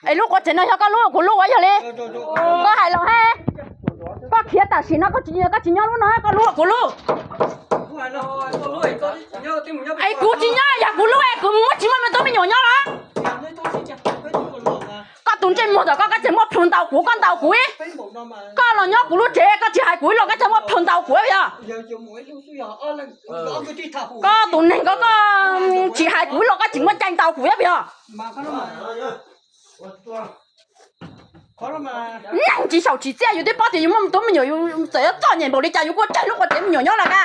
Es lub quav tsev no yog koj lub kuv lub ua yog li? Koj hais los he. Koj khiav tam sim no koj tsis, koj tsis nyob lub no koj lub kuv lub. Es kuv tsis nyob yog kuv lub es kuv muab tsis muaj me tub me nyuam nyob los? Koj tus ntsej muag tom koj, koj tseem muab plhus ntaus kuv, koj ntaus kuv ib. Koj los nyob kuv lub tsev koj tsis hais kuv ib los koj tseem muab plhus ntaus kuv yog? Koj tus neeg ko koj tsis hais kuv ib los koj tseem muaj cai ntaus kuv yog? Neeg tsis xyaum tsis txiaj, yus twb paub tias yus muaj tub me nyuam, yus txawm yuav txom nyem npaum li cas yus kuj tseg lub quav tsev me nyuam nyob lawm na.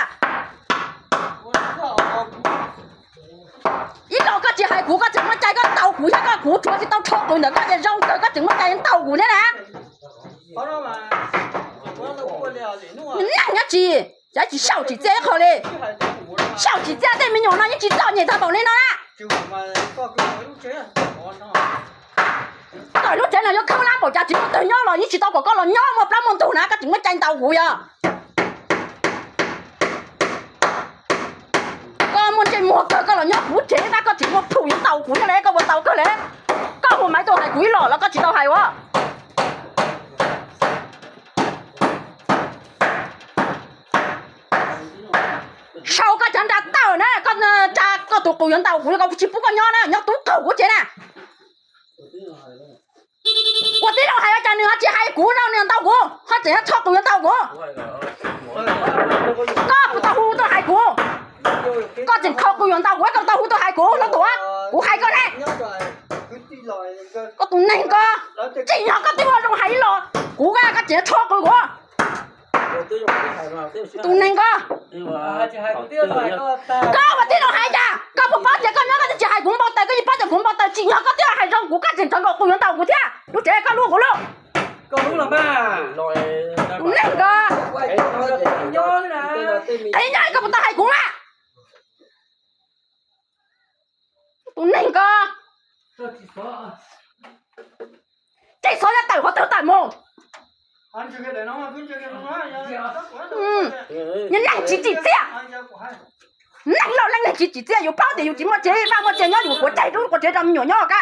Ib los koj tsis hais kuv, koj tseem muaj cai koj ntaus kuv thiab, koj kuv tshuav tsis tau rho qws ntawm koj ces zoo kawg koj tseem muaj cai ntaus kuv thiab na. Neeg nyob tsis, tsis xyaum tsis txiaj ib qho li. Xyaum tsis txiaj tej me nyuam no yeej tsis txom nyem tag npaum li no na. Koj lub tsev no yuav khaub hlab npaum cas tsis muaj twg nyob los yeej tsis tau kom koj los nyob muaj plab muaj ntug na, koj tseem muaj cai ntaus kuv yog? Koj muaj ntsej muag kawg, koj los nyob kuv tsev tab koj tseem muaj plhus yuav ntaus kuv thiab ne, koj puas tau kawg li? Koj hu maiv tau hais kuv ib los los koj tsis tau hais ua. Sau koj cov nra tawm na, koj tsa koj tus qus yuav ntaus kuv, koj tsis pub koj nyob na, nyob tub qaug kuv tsev na. Kuv tib zoo hais ua cas nws ho tsis hais kuv, nws ntaus kuv, ho tseem rho qus yuav ntaus kuv. Koj puas tau hu tuaj hais kuv? Koj tseem rho qus yuav ntaus kuv, koj puas tau hu tuaj hais kuv, lub tuam? Kuv hais koj ne. Koj tus neeg ko, tsim nyog koj twb ua zoo hais ib los, kuv koj tseem rho qus kuv. Tus neeg ko, koj puas tib zoo hais cas? Koj puas paub tias koj nyob koj twb tsis hais kuv npau taws, koj yeej paub tias kuv npau taws, tsim nyog koj twb hais zoo kuv koj tseem rho nkaus qus yuav ntaus kuv thiab. Lub tsev koj lub kuv lub. Tus neeg ko, qhia nyob koj puas tau hais kuv mas. Tus neeg ko, tsis xov, tawm qhov twg tawm mus. Nyob neeg tsis tsim txiaj, neeg loj leej neeg tsis tsim txiaj, yus paub tias yus tsis muaj tsev vaj muaj tsev nyob, yus quav tsev rau, quav tsev rau me nyuam nyob ka.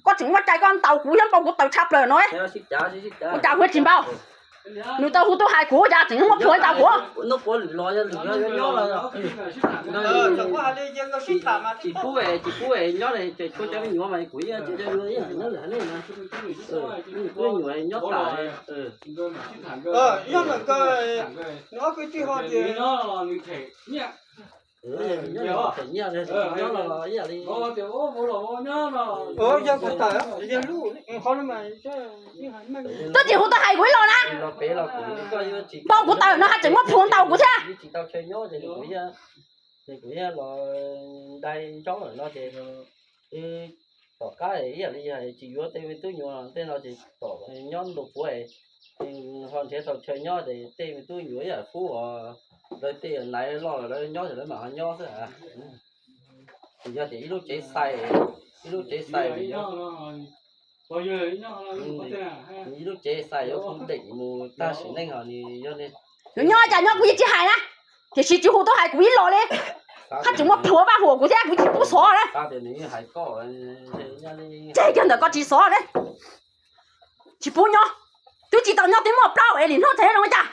Koj tseem muaj cai koj ntaus kuv thiab npau kuv taws tshaj plaws no. Ua cas hu tsis npau? Nws tau hu tuaj hais kuv cas tseem muab plhuav ntaus kuv. Tsis pub, tsis pub nyob ces tshuav cov me nyuam mas kuv ib, nyob tas. Nyob nyiaj, nyob los ib yam li. Twb tsis hu tuaj hais kuv ib los na. Npau kuv taws no ho tseem muab plhuav ntaus kuv thiab. Kuv los dai ntsob lawm no ces tom qab ib yam li tsis yuav tej me tub nyuam tej no ces tom nyob ntu puav ho nrhiav tau chaw nyob ces tej me tub nyuam ib yam pub os, lawv tej naiv loj lawm lawv nyob ces lawv mam ho nyob xwb. Yog tias ib lub tsev xais, ib lub tsev xais, ib lub tsev xais yuav hu deem mus tag sim neej os, nws yog yuav nyob cas nyob kuv yeej tsis hais na, tiam sis tsis hu tuaj hais kuv ib los li. Haj tseem muab plhuav vaj huam kuv thiab kuv tsis pub xov na. Tseg kiag ntawm koj tsis xov na, tsis pub nyob, twb tsis tau nyob twb muaj plaub es lim hnub tsev zoo li cas.